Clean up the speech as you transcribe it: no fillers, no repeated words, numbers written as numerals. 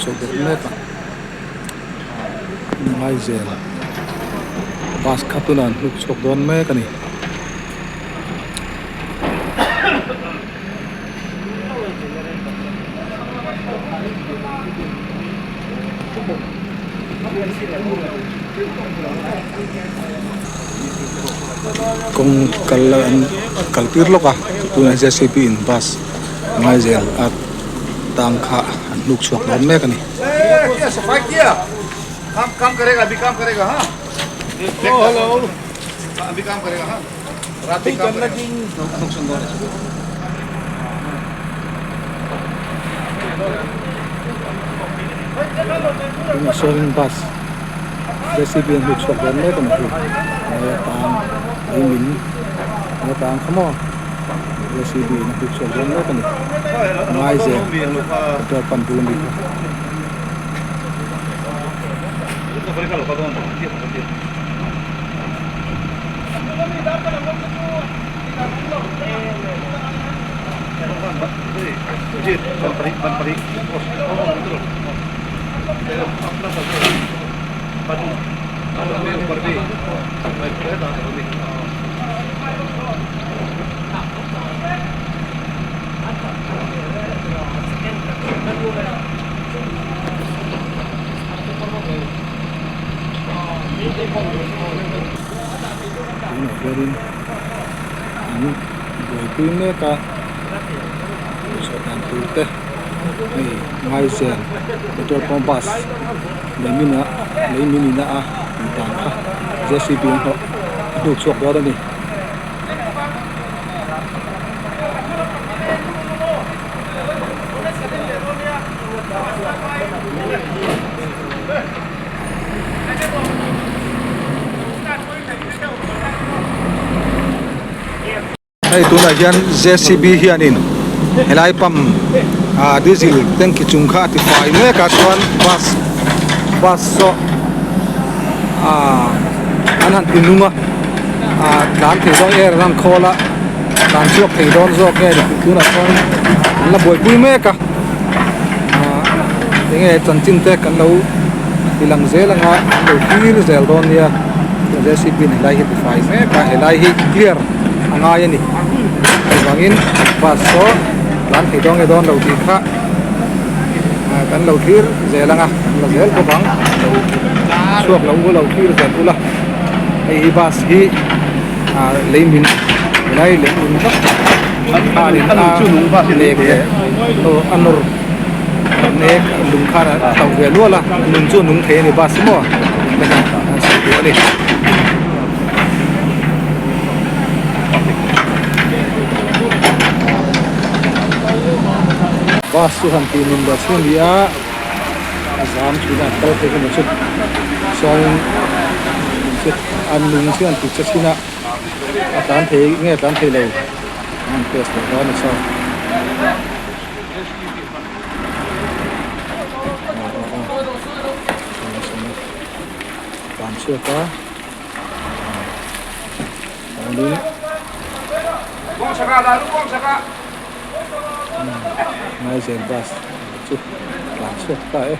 chhuak bawk mek a Ngaizel bus kha tunah an hnuk chhuak dawn mek a ni. Kawng kal an kal tir lawk a tunah j c b in bus Ngaizel a tang kha an hnuk chhuak dawn mek a ni. Tunah sawn bus jcb an hnuk chhuak dawn mek a ni hi hnuaia tang leimin hnuaia tang kha maw jcb in a hnuk chhuak dawn mek a ni Ngaizel petrol pump bul ami kha. Tunah hianin an buaipui mek a chhuah dan tur te hei Ngaizel petrol pump bus leimin ah leimin in a tih dan kha j c b an hlawh a hnuk chhuak dawn a ni. Hei tunah hian jcb hianin helai pump ah diesel tanky chung kha a ti fai mek a chuan bus bus saw ah an han ti nung a ah tlan thei dawn air an han khawl a tlan chhuak thei dawn zawk nge ni tunah chuan an la buaipui mek a ah enge chanchin te kan lo ti lang zel anga an lo thlir zel dawn nia jcb in helai hi a ti fai mek a helai hi clear a ngai a ni chuvangin bus saw tlan thei dawn nge dawn lo tih kha ah kan lo thlir zel anga kan la zel bawk ang lo chhuak lo u lo thlir zel ula hei hi bus hi ah lei min helai lei min vak khanin a nek leh a nawr nek lung khan a tauh ve nual a lung chu a nung thei a ni bus hi maw an sawi duh a ni. Bus chu han tih nun ber chu a ni a a zam thin a an kal phei emaw chu chuanin a nung chu an ti che thin a a tlan thei nge a tlan thei lo an han test leh dawn a ni saw. Tlan chhuak a. Ngaizel bus chu tlan chhuak ta e.